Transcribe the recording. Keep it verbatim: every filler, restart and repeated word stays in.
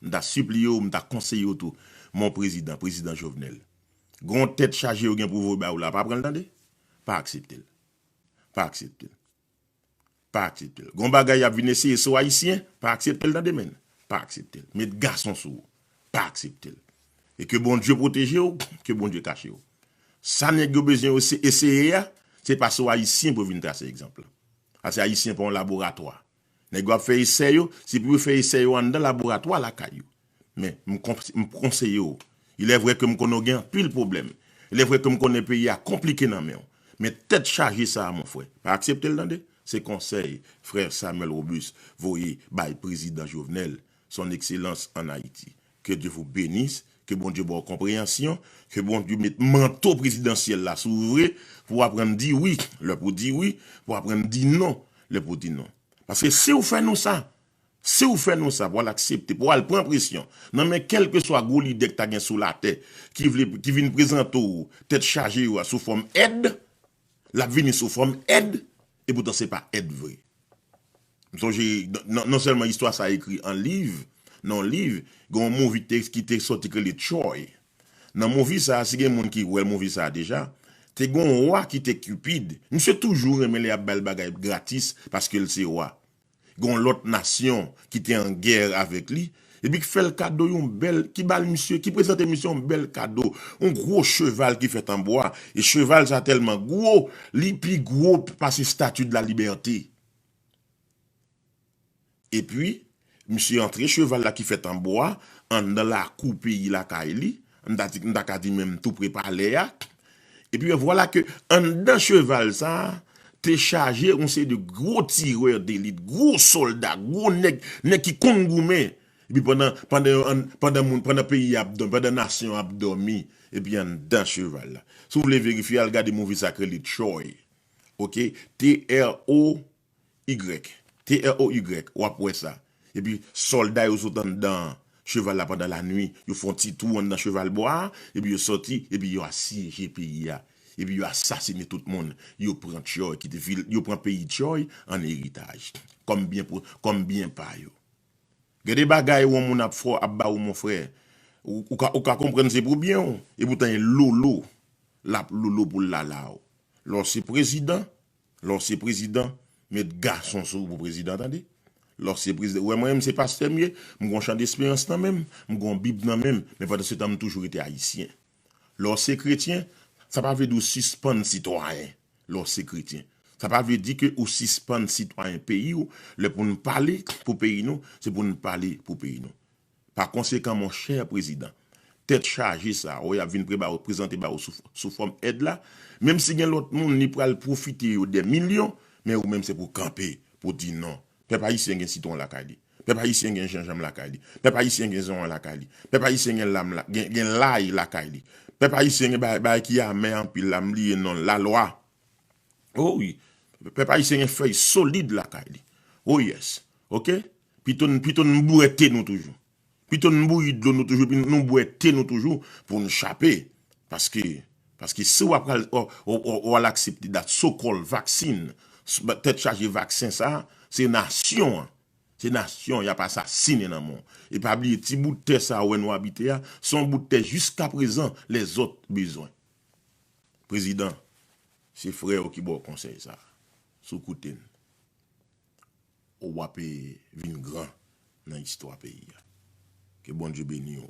M ta sipliye w, m ta konseye w tou. Mon prezidan, prezidan Jovenel. Gon tèt chaje yo gen pou voye ba ou la, pa pran l tande. Pa aksepte l. Pa aksepte l. Pa aksepte l. Gon bagay y ap vin eseye sou Ayisyen, pa aksepte l tande menn. Pa aksepte l. Met gason sou ou. Pa aksepte l. E ke Bondye pwoteje w, ke Bondye kache w. Sa nèg yo bezwen yo se- eseye a, se pa sou Ayisyen pou vin trase egzanp la. Paske Ayisyen pa yon laboratwa. Nèg yo ap fè esè yo, se pou yo fè esè yo anndan laboratwa lakay yo. Men, m, kon- m konseye w. Il est vrai ke m konnen w gen anpil pwoblèm. Il est vrai ke m konnen peyi a konplike nan men w. Men tèt chaje sa a, mon frè. Pa aksepte l tande. Se konsèy frè Samuel Robuste voye bay prezidan Jovenel, son excellence en Haïti. Que Dieu vous bénisse, ke Bondye ba w konpreyansyon, ke Bondye met manto prezidansyèl la sou ou vre, pou w aprann di wi, lè pou di wi, pou w aprann di non, lè pou di non. Paske si w fè nou sa, si w fè nou sa, pou w al aksepte, pou w al pran presyon nan men kèlkeswa gwo lidè k ta gen sou latè, ki vle, ki vin prezante w tèt chaje yo a sou fòm èd, l ap vini sou fòm èd, e poutan se pa èd vre. M sonje, non, non sèlman istwa sa ekri an liv, nan yon liv, gen yon movie ki te, ki te sòti ki rele Troy. Nan movie sa, si gen moun ki wè movie sa deja, te gen yon wa ki te Cupid. Misye toujou renmen lè y ap ba l bagay gratis paske l se wa. Gen yon lòt nasyon ki te an gè avèk li, epi ki fè l kado yon bèl, ki ba l misye, ki prezante misye yon bèl kado, yon gwo cheval ki fèt an bwa. E cheval sa tèlman gwo, li pi gwo pase Statue de la Liberté. Epi, misye antre cheval la ki fèt an bwa anndan lakou peyi lakay li, m ta di, m ta ka di menm tou pre palè a. Epi vwala ke anndan cheval sa a te chaje yon seri de gwo tirè delit, gwo sòlda, gwo nèg, nèg ki konn goumen. Epi pandan, pandan, pandan moun, pandan peyi a ap dòmi, pandan nasyon an ap dòmi, epi anndan cheval la. Si w vle verifye, al gade movie sa k rele Troy. Oke? T R O Y. T R O Y, w ap wè sa. Epi sòlda yo sot anndan cheval la pandan lanwi, yo fè yon ti tou anndan cheval bwa a, epi yo sòti, epi yo asyeje peyi a. Epi yo asasine tout moun, yo pran Troy, ki te vil, yo pran peyi Troy an eritaj, kòm byen, kòm byen pa yo. Gen de bagay yon moun ap fè, ap ba ou, mon frè. Ou, ou ka, ou ka konprann se pou byen w, e poutan e lolo l ap lolo pou l lala w. Lè w se prezidan, lè w se prezidan, met gason sou ou pou prezidan, tande. Lè w se prezidan, ou wè mwen menm se pastè m ye, m gon chan desperans nan men m, m gon bib nan men m, men pandan se tan m toujou rete ayisyen. Lè w se kretyen, sa pa vle di w sispann sitwayen. Lè w se kretyen, sa pa vle di ke ou sispann sitwayen peyi w. Lè pou n pale pou peyi nou, se pou n pale pou peyi nou. Pa konsekan, monchè prezidan, tèt chaje sa a, w ap vin pre- ba w, prezante ba w sou, sou fòm èd la, menm si gen lòt moun li pral pwofite yo dè milyon, men ou menm se pou kanpe, pou di non. Pèp ayisyen gen sitwon lakay li. Pèp ayisyen gen janjanm lakay li. Pèp ayisyen gen zonyon lakay li. Pèp ayisyen gen lam la, gen, gen lay lakay li. Pèp ayisyen gen bagay, bagay ki amè anpil la, m bliye non l, lalwa. O wi. Pèp ayisyen gen fèy solid lakay li. O yes. Oke? Pito n, pito n bwè te nou toujou. Pito n bouyi dlo nou toujou, epi nou bwè te nou toujou pou n chape. Paske, paske si w ap al, w, w, w, w al aksepte dat so-called vaksin, tèt chaje vaksen sa a, se nasyon an. Se nasyon y ap asasinen nan men w. E pa bliye, ti bout tè sa a w wè nou abite a, se yon bout tè jiskaprezan lèzòt bezwen. Prezidan, se frè w ki ba w konsèy sa a. Si w koute n, w ap vin gran nan istwa peyi a. Ke Bondye beni w.